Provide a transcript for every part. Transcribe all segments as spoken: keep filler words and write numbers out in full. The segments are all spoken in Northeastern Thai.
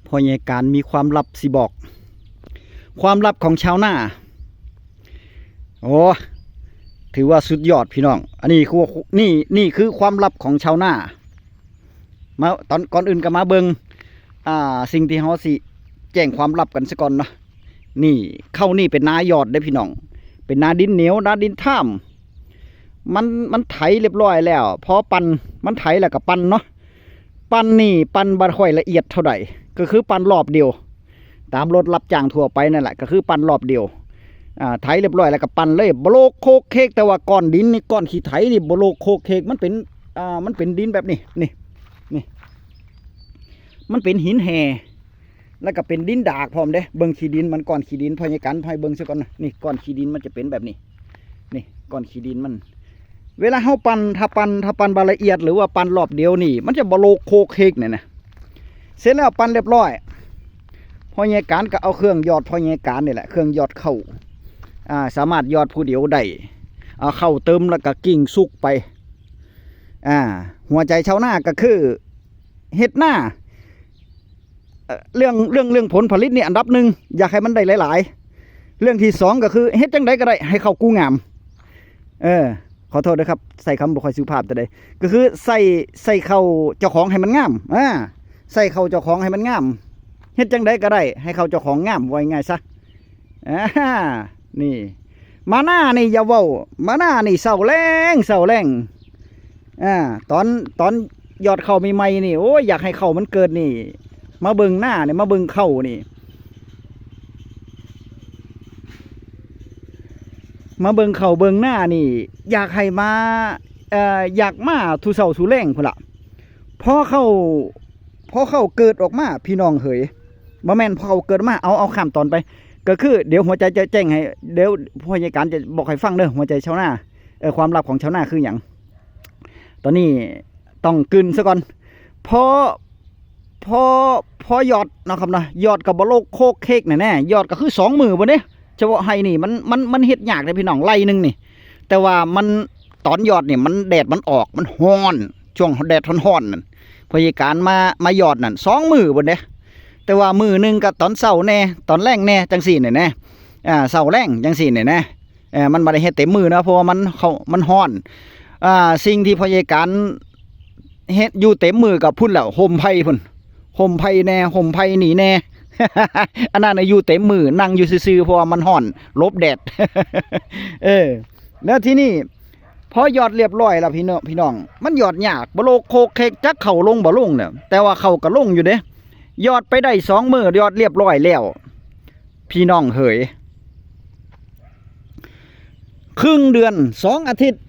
พ่อใหญ่การมีความลับสิบอก ความลับของชาวนา โอ้ ถือว่าสุดยอดพี่น้อง อันนี้คือ นี่ นี่คือความลับของชาวนา มา ตอน ก่อนอื่นก็มาเบิ่ง อ่า สิ่งที่เฮาสิแจ้งความลับกันซะก่อนเนาะ นี่ ข้าวนี่เป็นนายอดเด้อพี่น้อง เป็นนาดินเหนียว นาดินถ้ำ มัน มันไถเรียบร้อยแล้ว พอปั่น มันไถแล้วก็ปั่นเนาะ ปั่นนี่ปั่นบ่ค่อยละเอียดเท่าใด ก็คือปั่นรอบเดียว ตามรถรับจ้างทั่วไปนั่นแหละ ก็คือปั่นรอบเดียว อ่า ไถเรียบร้อยแล้วก็ปั่นเลย บ่โลกโคกเคก แต่ว่าก้อนดินนี่ ก้อนขี้ไถนี่บ่โลกโคกเคก มันเป็น อ่า มันเป็นดินแบบนี้ นี่ นี่ มันเป็นหินแห่ แล้วก็เป็นดินดากพร้อมเด้ เบิ่งขี้ดินมัน ก้อนขี้ดิน พ่อใหญ่กันให้เบิ่งซะก่อนนะ นี่ ก้อนขี้ดินมันจะเป็นแบบนี้ นี่ ก้อนขี้ดินมัน เวลาเฮาปั่น ถ้าปั่น ถ้าปั่นบ่ละเอียด หรือว่าปั่นรอบเดียวนี่ มันจะบ่โลกโคกเคกเนี่ยนะ เสร็จแล้วปั่นเรียบร้อย พ่อใหญ่การก็เอาเครื่องหยอดพ่อใหญ่การนี่แหละ เครื่องหยอดข้าว อ่า สามารถหยอดผู้เดียวได้ เอาข้าวเติมแล้วก็กิ่งสุกไป อ่า หัวใจชาวนาก็คือ เฮ็ดนา เอ่อ เรื่อง เรื่อง เรื่องผลผลิตนี่อันดับหนึ่ง อยากให้มันได้หลายๆ เรื่องที่สองก็คือเฮ็ดจั่งใดก็ได้ให้ข้าวกูงาม เออ ขอโทษนะครับ ใส่คำบ่ค่อยสุภาพแต่ใด ก็คือใส่ ใส่ข้าวเจ้าของให้มันงาม อ่า ใส่ข้าวเจ้าของให้มันงาม เฮ็ดจั่งใดก็ได้ให้ข้าวเจ้าของงาม ว่าง่ายๆซะ อ่า นี่ มานานี่อย่าเว้า มานานี่เศร้าแรง เศร้าแรง อ่า ตอน ตอนหยอดข้าวใหม่ๆนี่ โอ้ย อยากให้ข้าวมันเกิดนี่ มาเบิ่งนานี่ มาเบิ่งข้าวนี่ มาเบิ่งข้าวเบิ่งนานี่ อยากให้มา เอ่อ อยากมาทุเช้าทุแลงพุ้นละ พอข้าว พอข้าวเกิดออกมา พี่น้องเหย บ่แม่นพอข้าวเกิดมา เอา เอาข้ามตอนไป ก็คือเดี๋ยวหัวใจจะแจ้งให้ เดี๋ยวพ่อใหญ่การจะบอกให้ฟังเด้อ หัวใจชาวนา เอ่อ ความลับของชาวนาคือหยัง ตอนนี้ต้องกลืนซะก่อน พอ พอ พอหยอดเนาะครับเนาะ หยอดก็บ่โลกโคกเคกแน่ๆ หยอดก็คือสองมื้อพุ้นเด้ เฉพาะไฮ่นี่มัน มัน มันเฮ็ดยากเด้พี่น้อง ไร่หนึ่งนี่ แต่ว่ามัน ตอนหยอดนี่มันแดดมันออก มันฮ้อน ช่วงแดดฮ้อนๆนั่น พ่อใหญ่การมา มาหยอดนั่น สองมื้อพุ้นเด้ แต่ว่ามื้อหนึ่งก็ตอนเช้าแน่ ตอนแลงแน่ จั่งซี้นี่แน่ อ่า เช้าแลงจั่งซี้นี่แน่ เอ่อ มันบ่ได้เฮ็ดเต็มมื้อนะ เพราะว่ามัน เขา มันฮ้อน อ่า สิ่งที่พ่อใหญ่การเฮ็ดอยู่เต็มมื้อก็พุ้นแหล้ว ห่มไผ่พุ้น ห่มไผ่แน่ ห่มไผ่นี่แน่ อันนั้นน่ะอยู่เต็มมื้อ นั่งอยู่ซื่อๆ เพราะว่ามันฮ้อน หลบแดด เออ แล้วทีนี้ พอหยอดเรียบร้อยแล้วพี่น้อง พี่น้อง มันหยอดยาก บ่โลกโคกเคก จักข้าวลงบ่ลงเนี่ย แต่ว่าข้าวก็ลงอยู่เด้ หยอดไปได้สองมื้อ หยอดเรียบร้อยแล้ว พี่น้องเหย ครึ่งเดือน สองอาทิตย์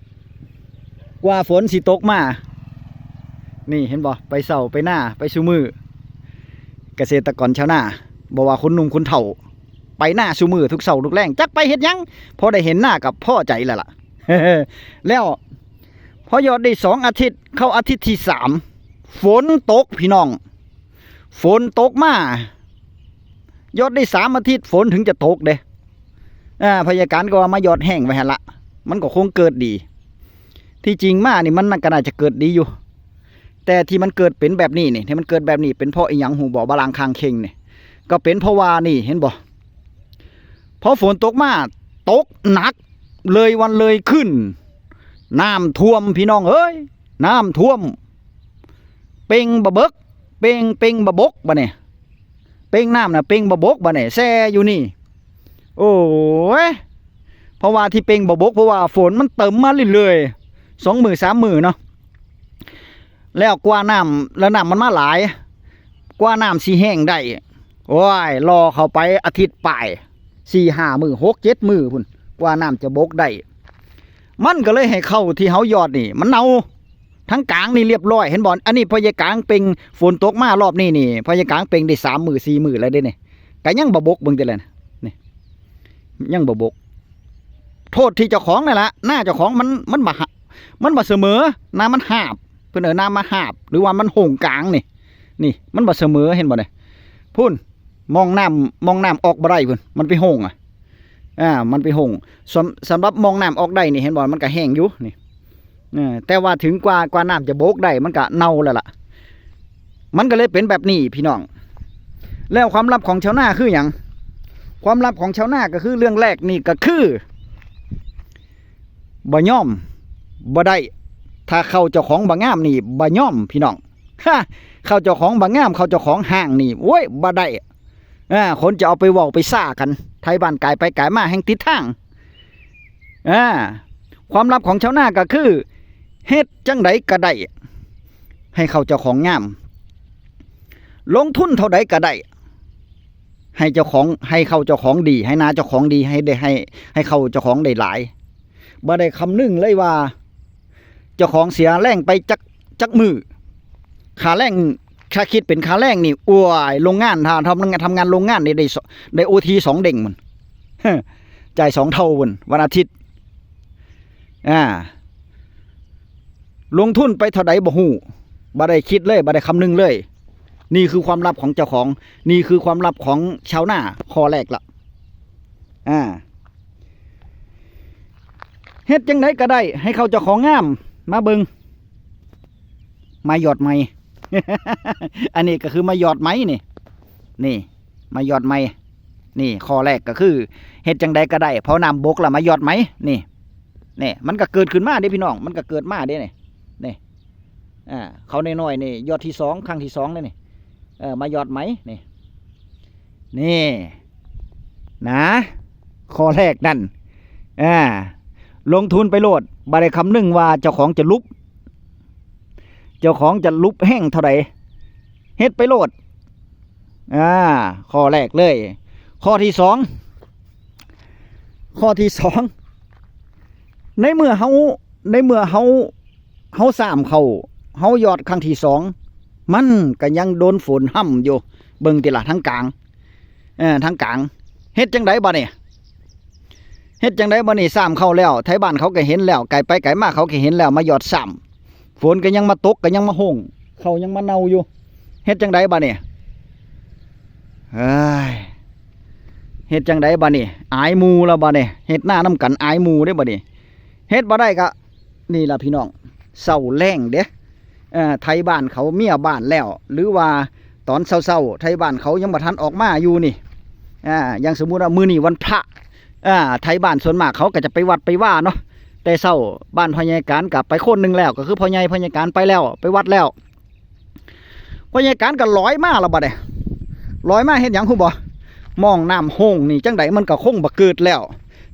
กว่าฝนสิตกมา นี่เห็นบ่ ไปเช้าไปนา ไปซุมื้อ เกษตรกรชาวนา บ่ว่าคนหนุ่มคนเฒ่า ไปนาซุมื้อทุกเช้าทุกแลง จักไปเฮ็ดหยัง พอได้เห็นนาก็พอใจแล้วล่ะ แล้ว พอหยอดได้สองอาทิตย์ เข้าอาทิตย์ที่สาม ฝนตกพี่น้อง ฝนตกมา หยอดได้สามอาทิตย์ ฝนถึงจะตกเด้ อ่า พ่อใหญ่การก็ว่ามาหยอดแห้งไว้หั่นละ มันก็คงเกิดดี ที่จริงมานี่มันก็น่าจะเกิดดีอยู่ แต่ที่มันเกิดเป็นแบบนี้นี่ ที่มันเกิดแบบนี้เป็นเพราะอีหยังฮู้บ่ บาลางคางเข่งนี่ ก็เป็นเพราะว่านี่ เห็นบ่ พอฝนตกมา ตกหนัก เลยวันเลยคืน น้ำท่วมพี่น้องเอ้ย น้ำท่วม เป่งบ่เบิก เป่ง เป่งบ่บกบัดนี้ เป่งน้ำน่ะ เป่งบ่บกบัดนี้ แซ่อยู่นี่ โอ้ย เพราะว่าที่เป่งบ่บก เพราะว่าฝนมันเติมมาเรื่อยๆ สองมื้อสามมื้อเนาะ แล้วกว่าน้ำ แล้วน้ำมันมาหลาย กว่าน้ำสิแห้งได้ โอ้ย รอเข้าไปอาทิตย์ปลาย สี่ห้ามื้อ หกเจ็ดมื้อพุ้น กว่าน้ำจะบกได้ มันก็เลยให้ข้าวที่เฮาหยอดนี่ มันเน่า ทั้งกลางนี่เรียบร้อย เห็นบ่ อันนี้พ่อใหญ่กลางเป่ง ฝนตกมารอบนี้นี่ พ่อใหญ่กลางเป่งได้สามมื้อสี่มื้อแล้วเด้นี่ ก็ยังบ่บก เบิ่งติล่ะนี่ ยังบ่บก โทษที่เจ้าของนั่นล่ะ นาเจ้าของมัน มันบ่หะ มันบ่เสมอ นามันหาบ เพิ่นเอิ้นนามันหาบ หรือว่ามันโฮ่งกลางนี่ นี่ มันบ่เสมอ เห็นบ่นี่ พุ้น มองน้ำ มองน้ำออกบ่ได้พุ้น มันไปโฮ่งอะ อ่า มันไปโฮ่ง สำ สำหรับมองน้ำออกได้นี่ เห็นบ่ มันก็แห้งอยู่นี่ เออ แต่ว่าถึงกว่า กว่าน้ำจะบกได้ มันก็เน่าแล้วล่ะ มันก็เลยเป็นแบบนี้พี่น้อง แล้วความลับของชาวนาคือหยัง? ความลับของชาวนาก็คือเรื่องแรกนี่ก็คือ บ่ยอม บ่ได้ ถ้าข้าวเจ้าของบ่งามนี่บ่ยอมพี่น้อง ฮะ ข้าวเจ้าของบ่งาม ข้าวเจ้าของฮ้างนี่ โอ้ย บ่ได้ อ่า คนจะเอาไปเว้าไปซ่ากัน ไทบ้านกายไปกายมาแฮ่งติดทาง อ่า ความลับของชาวนาก็คือ เฮ็ดจั่งใดก็ได้ ให้ข้าวเจ้าของงาม ลงทุนเท่าใดก็ได้ ให้เจ้าของ ให้ข้าวเจ้าของดี ให้นาเจ้าของดี ให้ได้ ให้ ให้ข้าวเจ้าของได้หลาย บ่ได้คำนึงเลยว่า เจ้าของเสียแรงไปจัก จักมื้อ ค่าแรง ถ้าคิดเป็นค่าแรงนี่ โอ้ย โรงงาน ถ้าทำ ทำงานโรงงานนี่ได้ส- ได้ โอที สองเด้งมัน จ่ายสองเท่ามัน วันอาทิตย์ อ่า ลงทุนไปเท่าใดบ่ฮู้ บ่ได้คิดเลย บ่ได้คำนึงเลย นี่คือความลับของเจ้าของ นี่คือความลับของชาวนา ข้อแรกละ อ่า เฮ็ดจั่งใดก็ได้ ให้ข้าวเจ้าของงาม มาเบิ่ง มายอดใหม่ อันนี้ก็คือมายอดใหม่นี่ นี่ มายอดใหม่ นี่ ข้อแรกก็คือ เฮ็ดจั่งใดก็ได้ เพราะน้ำบกละ มายอดใหม่ นี่ นี่ มันก็เกิดขึ้นมาเด้พี่น้อง มันก็เกิดมาเด้นี่ นี่ อ่า เขาน้อยๆนี่ ยอดที่สอง ครั้งที่สองเลยนี่ เออ มายอดใหม่ นี่ นี่ นะ ข้อแรกนั่น อ่า ลงทุนไปโลด บ่ได้คำนึงว่าเจ้าของจะลุบ เจ้าของจะลุบแฮงเท่าใด เฮ็ดไปโลด อ่า ข้อแรกเลย ข้อที่สอง ข้อที่สอง ในเมื่อเฮา ในเมื่อเฮา เฮาซ้ำเข้า เฮายอดครั้งที่สอง มันก็ยังโดนฝนฮ่ำอยู่ เบิ่งติล่ะ ทางกลาง เออ ทางกลาง เฮ็ดจั่งใดบัดนี้ เฮ็ดจั่งใดบัดนี้ ซ้ำเข้าแล้ว ไทบ้านเขาก็เห็นแล้ว ไกลไปไกลมาเขาก็เห็นแล้ว มายอดซ้ำ ฝนก็ยังมาตก ก็ยังมาฮ่ง เข้ายังมาเน่าอยู่ เฮ็ดจั่งใดบัดนี้ เฮ้ย เฮ็ดจั่งใดบัดนี้ อายหมู่แล้วบัดนี้ เฮ็ดนานำกัน อายหมู่เด้บัดนี้ เฮ็ดบ่ได้ก็ นี่ล่ะพี่น้อง เซาแลงเด้ เอ่อ ไทบ้านเขาเมียบ้านแล้ว หรือว่าตอนเซาๆ ไทบ้านเขายังบ่ทันออกมาอยู่นี่ อ่า อย่างสมมุติว่ามื้อนี้วันพระ อ่า ไทบ้านส่วนมากเขาก็จะไปวัดไปวาเนาะ แต่เซา บ้านพ่อใหญ่การก็ไปคนหนึ่งแล้ว ก็คือพ่อใหญ่ พ่อใหญ่การไปแล้ว ไปวัดแล้ว พ่อใหญ่การก็ลอยมาแล้วบัดนี้ ลอยมาเฮ็ดหยังฮู้บ่ มองน้ำฮ่งนี่จั่งใดมันก็คงบ่เกิดแล้ว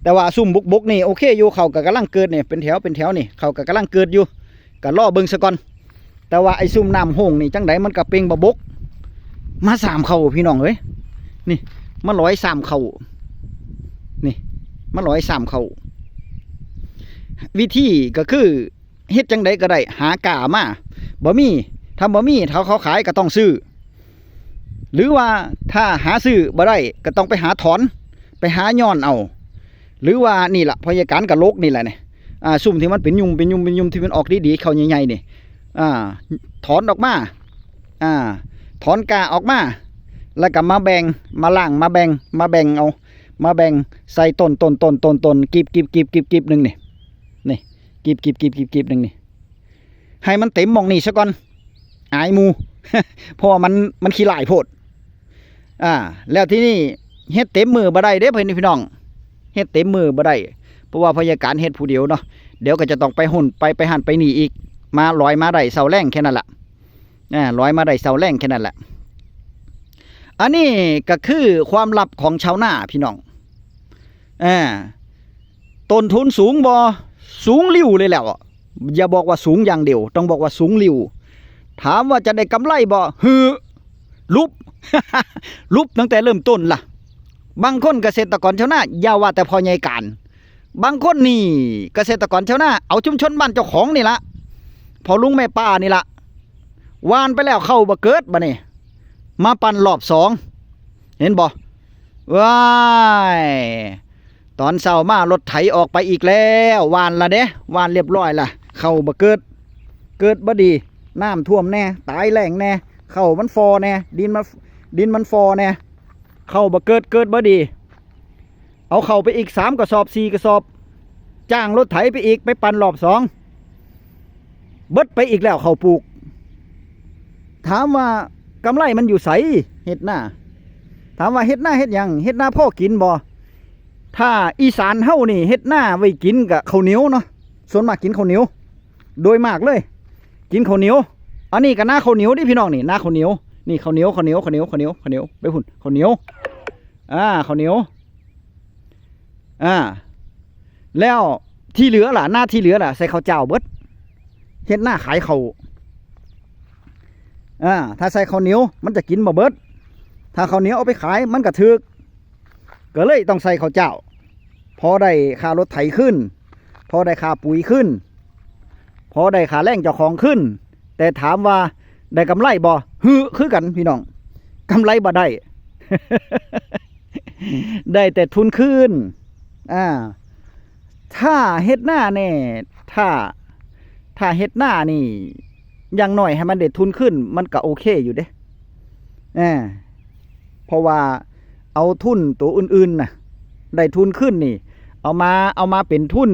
แต่ว่าซุ่มบกๆนี่โอเคอยู่ เข้าก็กำลังเกิดนี่ เป็นแถวเป็นแถวนี่ เข้าก็กำลังเกิดอยู่ ก็รอเบิ่งซะก่อน แต่ว่าไอ้ซุ่มน้ำฮ่งนี่จั่งใดมันก็เป่งบ่บก มาซ้ำเข้าพี่น้องเอ้ย นี่ มาลอยซ้ำเข้า นี่ มาลอยซ้ำเข้า วิธีก็คือ เฮ็ดจั่งใดก็ได้ หากล้ามา บ่มี ถ้าบ่มี ถ้าเขาขายก็ต้องซื้อ หรือว่าถ้าหาซื้อบ่ได้ ก็ต้องไปหาถอน ไปหาย้อนเอา หรือว่านี่ล่ะ พ่อใหญ่การก็ลกนี่แหละนี่ อ่า ซุ่มที่มันเป็นยุ่ม เป็นยุ่ม เป็นยุ่ม ที่มันออกดีๆ เข้าใหญ่ๆนี่ อ่า ถอนออกมา อ่า ถอนกล้าออกมา แล้วก็มาแบ่ง มาล้าง มาแบ่ง มาแบ่งเอา มาแบ่งใส่ต้น ต้น ต้น ต้น ต้น กีบ กีบ กีบ กีบ กีบหนึ่งนี่ นี่ กีบ กีบ กีบ กีบ กีบหนึ่งนี่ ให้มันเต็มหม่องนี่ซะก่อน อายหมู่ เพราะว่ามัน มันขี้ร้ายโพด อ่า แล้วทีนี้เฮ็ดเต็มมือบ่ได้เด้พี่น้อง เฮ็ดเต็มมือบ่ได้ เพราะว่าพ่อใหญ่การเฮ็ดผู้เดียวเนาะ เดี๋ยวก็จะต้องไปหั่น ไป ไปหั่นไปนี่อีก มาลอยมาได้เซาแลงแค่นั้นล่ะ อ่า ลอยมาได้เซาแลงแค่นั้นแหละ อันนี้ก็คือความลับของชาวนาพี่น้อง อ่า ต้นทุนสูงบ่ สูงลิ่วเลยแหล้ว อย่าบอกว่าสูงอย่างเดียว ต้องบอกว่าสูงลิ่ว ถามว่าจะได้กำไรบ่ หือ ลุบ ลุบตั้งแต่เริ่มต้นล่ะ บางคนเกษตรกรชาวนา อย่าว่าแต่พ่อใหญ่การ บางคนนี่เกษตรกรชาวนา เอาชุมชนบ้านเจ้าของนี่ละ พ่อลุงแม่ป้านี่ละ หว่านไปแล้วเข้าบ่เกิดบัดนี้ มาปั่นรอบสอง เห็นบ่ ว้าย ตอนเช้ามารถไถออกไปอีกแล้ว หว่านละเด้ หว่านเรียบร้อยละ เข้าบ่เกิด เกิดบ่ดี น้ำท่วมแน่ ตายแล้งแน่ เข้ามันฟอแน่ ดินมัน ดินมันฟอแน่ เข้าบ่เกิด เกิดบ่ดี เอาเข้าไปอีกสามกระสอบ สี่กระสอบ จ้างรถไถไปอีก ไปปั่นรอบสอง เบิดไปอีกแล้วเข้าปลูก ถามว่ากำไรมันอยู่ไส เฮ็ดนา ถามว่าเฮ็ดนาเฮ็ดหยัง เฮ็ดนาพอกินบ่ ถ้าอีสานเฮานี่เฮ็ดนาไว้กินกะข้าวเหนียวเนาะ ส่วนมากกินข้าวเหนียว โดยมากเลย กินข้าวเหนียว อันนี้กะนาข้าวเหนียวเด้พี่น้องนี่ นาข้าวเหนียว นี่ข้าวเหนียว ข้าวเหนียว ข้าวเหนียว ข้าวเหนียว ข้าวเหนียว ไปพุ้น ข้าวเหนียว อ่า ข้าวเหนียว อ่า แล้วที่เหลือล่ะ นาที่เหลือล่ะ ใส่ข้าวเจ้าเบิด เฮ็ดนาขายข้าว อ่า ถ้าใส่ข้าวเหนียว มันจะกินบ่เบิด ถ้าข้าวเหนียวเอาไปขาย มันกะถืก กะเลยต้องใส่ข้าวเจ้า พอได้ค่ารถไถคืน พอได้ค่าปุ๋ยคืน พอได้ค่าแรงเจ้าของคืน แต่ถามว่าได้กำไรบ่ หือ คือกันพี่น้อง กำไรบ่ได้ ได้แต่ทุนคืน อ่า ถ้าเฮ็ดนาแน่ ถ้า ถ้าเฮ็ดนานี่ อย่างน้อยให้มันได้ทุนคืน มันกะโอเคอยู่เด้ อ่า เพราะว่าเอาทุนตัวอื่นๆน่ะ ได้ทุนคืนนี่ เอามา เอามาเป็นทุน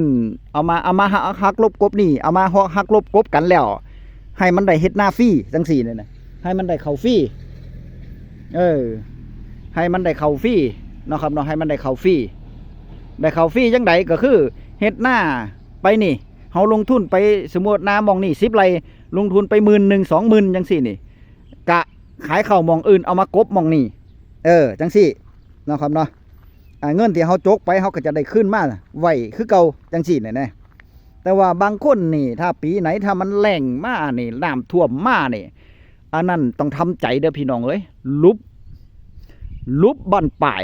เอามา เอามาหัก หักลบกบหนี้ เอามาหัก หักลบกบกันแล้ว ให้มันได้เฮ็ดนาฟรีจั่งซี้เนี่ยนะ ให้มันได้ข้าวฟรี เออ ให้มันได้ข้าวฟรีเนาะครับเนาะ ให้มันได้ข้าวฟรี ได้ข้าวฟรีจั่งใด๋ ก็คือเฮ็ดนาไปนี่ เฮาลงทุนไป สมมุตินาหม่องนี่สิบไร่ ลงทุนไปหมื่นหนึ่ง สองหมื่น จั่งซี้นี่ กะขายข้าวหม่องอื่น เอามากบหม่องนี่ เออ จั่งซี้เนาะครับเนาะ อ่า เงินที่เฮาจกไป เฮาก็จะได้คืนมาไวคือเก่า จั่งซี้แหน่ๆ แต่ว่าบางคนนี่ ถ้าปีไหน ถ้ามันแล้งมานี่ น้ำท่วมมานี่ อันนั้นต้องทำใจเด้อพี่น้องเอ้ย หลุบ หลุบบั้นปลาย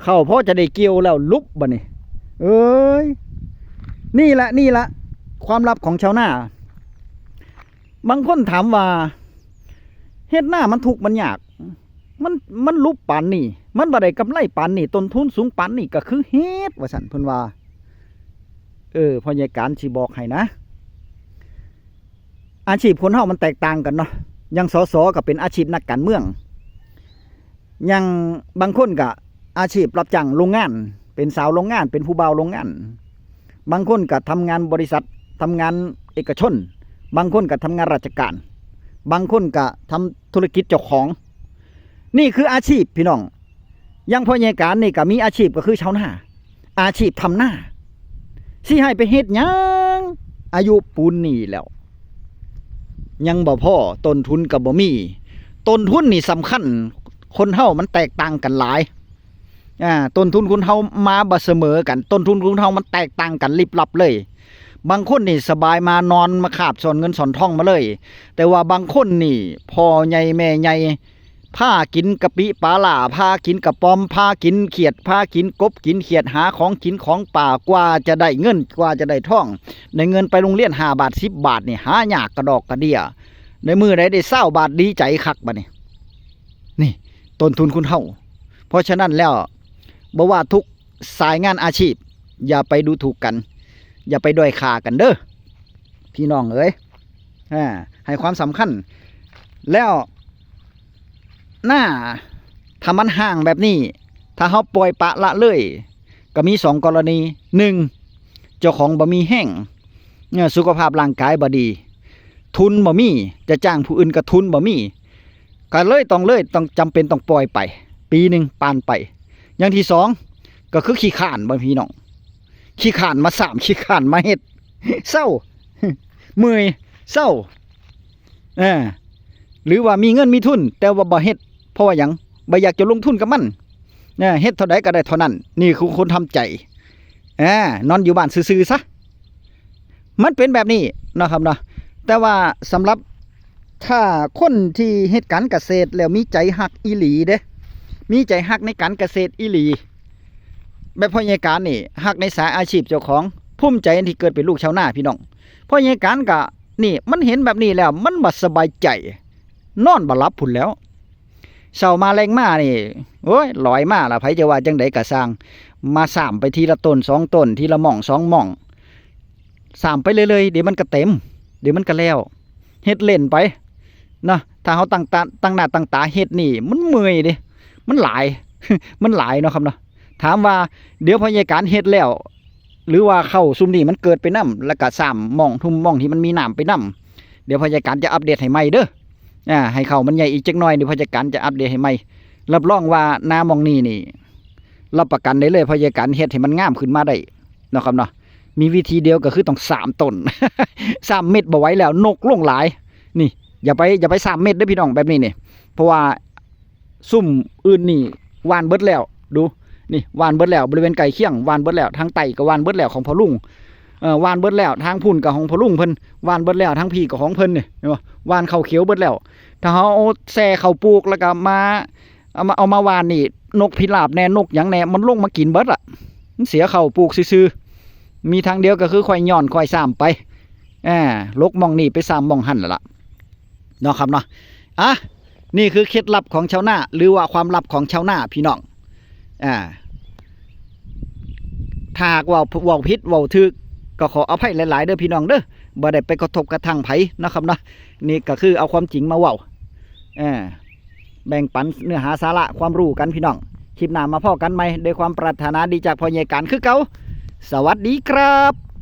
ข้าวพอจะได้เกี่ยวแล้ว หลุบบัดนี้ เอ้ย นี่แหละ นี่แหละ ความลับของชาวนา บางคนถามว่า เฮ็ดนามันทุกข์มันยาก มัน มันหลุบปานนี้ มันบ่ได้กำไรปานนี้ ต้นทุนสูงปานนี้ ก็คือเฮ็ด ว่าซั่นเพิ่นว่า เออ พ่อใหญ่การสิบอกให้นะ อาชีพคนเฮามันแตกต่างกันเนาะ อย่าง สส ก็เป็นอาชีพนักการเมือง อย่างบางคนก็อาชีพรับจ้างโรงงาน เป็นสาวโรงงาน เป็นผู้บ่าวโรงงาน บางคนก็ทำงานบริษัท ทำงานเอกชน บางคนก็ทำงานราชการ บางคนก็ทำธุรกิจเจ้าของ นี่คืออาชีพพี่น้อง อย่างพ่อใหญ่การนี่ก็มีอาชีพก็คือชาวนา อาชีพทำนา สิให้ไปเฮ็ดหยัง อายุปูนนี้แล้ว ยังบ่พอ ต้นทุนก็บ่มี ต้นทุนนี่สำคัญ คนเฮามันแตกต่างกันหลาย อ่า ต้นทุนคนเฮามาบ่เสมอกัน ต้นทุนคนเฮามันแตกต่างกันลิบลับเลย บางคนนี่สบายมานอนมาคาบซ่อนเงินซ่อนทองมาเลย แต่ว่าบางคนนี่ พ่อใหญ่แม่ใหญ่ พากินกะปิปลาร้า พากินกะป๋อม พากินเขียด พากินกบกินเขียด หาของกินของป่า กว่าจะได้เงิน กว่าจะได้ทอง ได้เงินไปโรงเรียนห้าบาท สิบบาทนี่ หายากกะดอกกะเดี้ย ได้มื้อใดได้ซาวบาท ดีใจคักบัดนี้ นี่ ต้นทุนคนเฮา เพราะฉะนั้นแล้ว บ่ว่าทุกสายงานอาชีพ อย่าไปดูถูกกัน อย่าไปด้อยค่ากันเด้อ พี่น้องเอ๋ย อ่า ให้ความสำคัญ แล้วนา ถ้ามันฮ้างแบบนี้ ถ้าเฮาปล่อยปละละเลย ก็มีสองกรณี หนึ่ง เจ้าของบ่มีแฮง เอ่อ สุขภาพร่างกายบ่ดี ทุนบ่มี จะจ้างผู้อื่นก็ทุนบ่มี ก็เลยต้อง เลยต้อง จำเป็นต้องปล่อยไป ปีหนึ่งผ่านไป อย่างที่สอง ก็คือขี้คร้านบ่พี่น้อง ขี้คร้านมาสาม ขี้คร้านมาเฮ็ด เซา เมื่อย เซา เออ หรือว่ามีเงินมีทุน แต่ว่าบ่เฮ็ด เพราะว่าหยัง บ่อยากจะลงทุนกับมัน เออ เฮ็ดเท่าใดก็ได้เท่านั้น นี่คือคนทำใจ อ่า นอนอยู่บ้านซื่อๆ ซะ มันเป็นแบบนี้เนาะครับเนาะ แต่ว่าสำหรับ ถ้าคนที่เฮ็ดการเกษตรแล้วมีใจฮักอีหลีเด้ มีใจฮักในการเกษตรอีหลี แบบพ่อใหญ่การนี่ ฮักในสายอาชีพเจ้าของ ภูมิใจที่เกิดเป็นลูกชาวนาพี่น้อง พ่อใหญ่การก็ นี่ มันเห็นแบบนี้แล้ว มันบ่สบายใจ นอนบ่หลับพุ้นแหล้ว เช้ามาแลงมานี่ โอ้ย ลอยมาล่ะ ไผจะว่าจั่งใดก็ซ่าง มาสามไปทีละต้นสองต้น ทีละหม่องสองหม่อง สามไปเรื่อยๆ เดี๋ยวมันก็เต็ม เดี๋ยวมันก็แล้ว เฮ็ดเล่นไป เนาะ ถ้าเฮาตั้งตา ตั้งหน้าตั้งตาเฮ็ดนี่ มันเมื่อยเด้ มันหลาย มันหลายเนาะครับเนาะ ถามว่า เดี๋ยวพ่อใหญ่การเฮ็ดแล้ว หรือว่าข้าวซุมนี้มันเกิดไปนำ แล้วก็สามหม่องทุ่มหม่องที่มันมีน้ำไปนำ เดี๋ยวพ่อใหญ่การจะอัปเดตให้ใหม่เด้อ อ่า ให้ข้าวมันใหญ่อีกจักหน่อย เดี๋ยวพ่อใหญ่การจะอัปเดตให้ใหม่ รับรองว่านาหม่องนี้นี่ รับประกันได้เลย พ่อใหญ่กันเฮ็ดให้มันงามขึ้นมาได้เนาะครับเนาะ มีวิธีเดียวก็คือต้องสามต้น สามเม็ดบ่ไหวแล้ว นกลงหลาย นี่ อย่าไป อย่าไปสามเม็ดเด้อพี่น้อง แบบนี้นี่ เพราะว่าซุ่มอื่นนี่หว่านเบิดแล้ว ดู นี่หว่านเบิดแล้ว บริเวณใกล้เคียงหว่านเบิดแล้ว ทางใต้ก็หว่านเบิดแล้วของพ่อลุง เอ่อ หว่านเบิดแล้ว ทางพุ้นก็ของพ่อลุงเพิ่น หว่านเบิดแล้ว ทางพี้ก็ของเพิ่นนี่ เห็นบ่ หว่านข้าวเขียวเบิดแล้ว ถ้าเฮาเอาแซ่ข้าวปลูกแล้วก็มา เอามา เอามาหว่านนี่ นกพิราบแน่ นกหยังแน่ มันลงมากินเบิดอะ มันเสียข้าวปลูกซื่อๆ มีทางเดียวก็คือค่อยหย่อนค่อยสามไป อ่า ลกหม่องนี่ไปสามหม่องหั่นแล้วล่ะ เนาะครับเนาะ อ่ะ นี่คือเคล็ดลับของชาวนา หรือว่าความลับของชาวนาพี่น้อง อ่า ถ้าหากว่าเว้าผิดเว้าถูก ก็ขออภัยหลายๆเด้อพี่น้องเด้อ บ่ได้ไปกระทบกระทั่งไผเนาะครับเนาะ นี่ก็คือเอาความจริงมาเว้า อ่า แบ่งปันเนื้อหาสาระความรู้กันพี่น้อง คลิปหน้ามาพ้อกันใหม่ ด้วยความปรารถนาดีจากพ่อใหญ่กันคือเก่า สวัสดีครับ